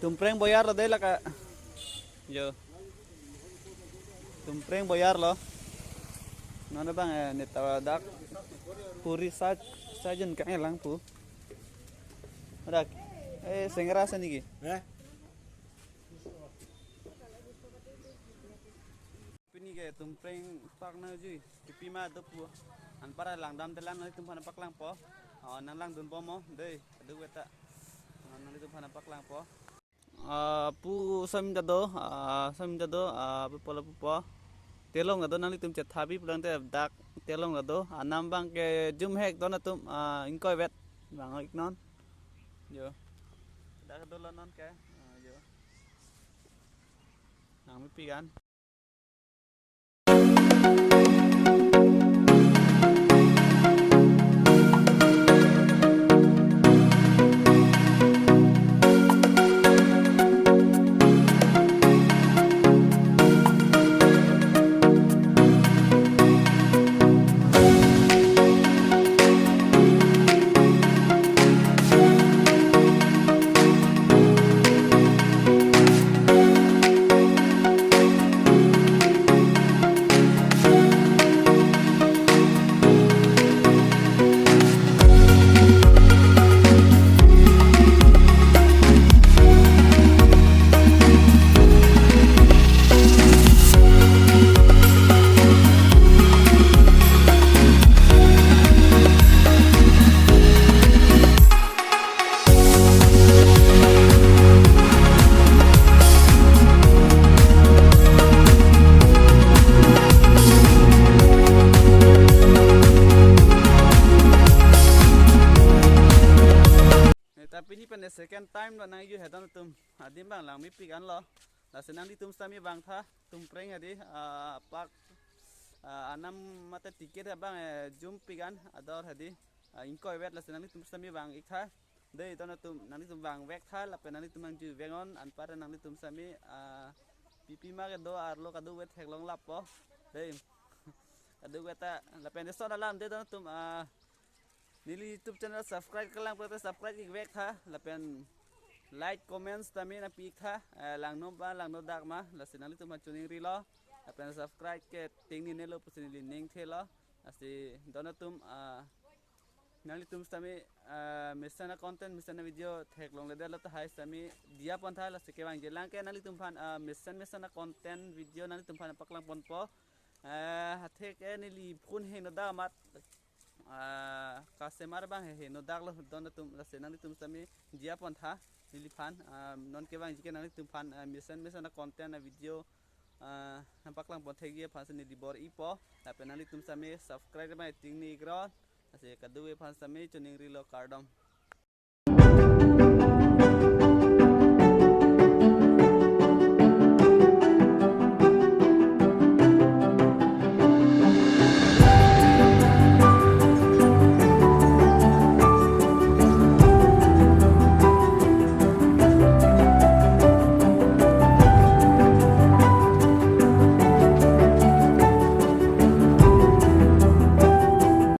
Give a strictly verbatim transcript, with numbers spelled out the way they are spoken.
Tumpreng boyar lo dei lake. Yo. Tumpreng boyar lo. Non abang, eh, neta dak puri sa-, sajun kang elang pu. Dak. Eh, sengera sa niki. Eh? Pini ke Tumpreng park nangjui. Pipi ma do pu. Anpar langdam telan nanglitum aphan paklangpo. Oh, nang langdunpo mo. Dei, adu weta. Nanglitum aphan paklangpo. Ah, pu samin ta do, ah, samin ta do, ah, pu polo pupo. Telong ta do, nanglitum chethabi pulang te dak telong ta do. Anam abang ke jum hek do, nangtum, ah, ingkoi vet. Bang ik non. Yo. Dak dolo non ke. Ah, yo. Nang mepik an. Neta pini pen second time lo nang yu hedon atum. Adim abang lang mepik an lo. Lasi nanglitum sami vangtha Tumpreng hedi, ah, park, ah, anam mate ticket abang, eh, jum pik an ador hedi, ah, ingkoi vet, lasi nanglitum sami vang ik tha. Dei, don atum, nanglitum vang vek tha, lapen nanglitum nangjui vek non, anpar nanglitum sami, ah, pipi ma ke do arlo kadu vet theklong lapo. Dei. Kadu vet ta, lapen eson alam dei don atum, ah, neli YouTube channel subscribe kelang pulote subscribe ik vek tha, lapen like, comments tame nangpi ik tha, eh, langno ba, langno dak ma, lasi nanglitum aphan choningrilo, lapen subscribe ke tingni nelo pusi neli ning thelo, lasi don atum, ah, nanglitum sami, ah, mesen a-content, mesen a-video theklongledetlo tahai sami diya pon tha, lasi kevangji lang ke nanglitum aphan, ah, mesen mesen a-content video nanglitum aphan paklang ponpo. Eh, atheke neli phone heno dak amat, ah, customer abang he heno dak lo don atum, lasi nanglitum sami diya pon tha neliphan, ah, non kevangji ke nanglitum aphan, ah, mesen mesen a-content a-video, ah, nangpaklang pon thekji aphan si neli bor-ipo, lapen nanglitum sami subscribe abang tingni ikron, lasi kadu aphan sami choningrilo, kardom.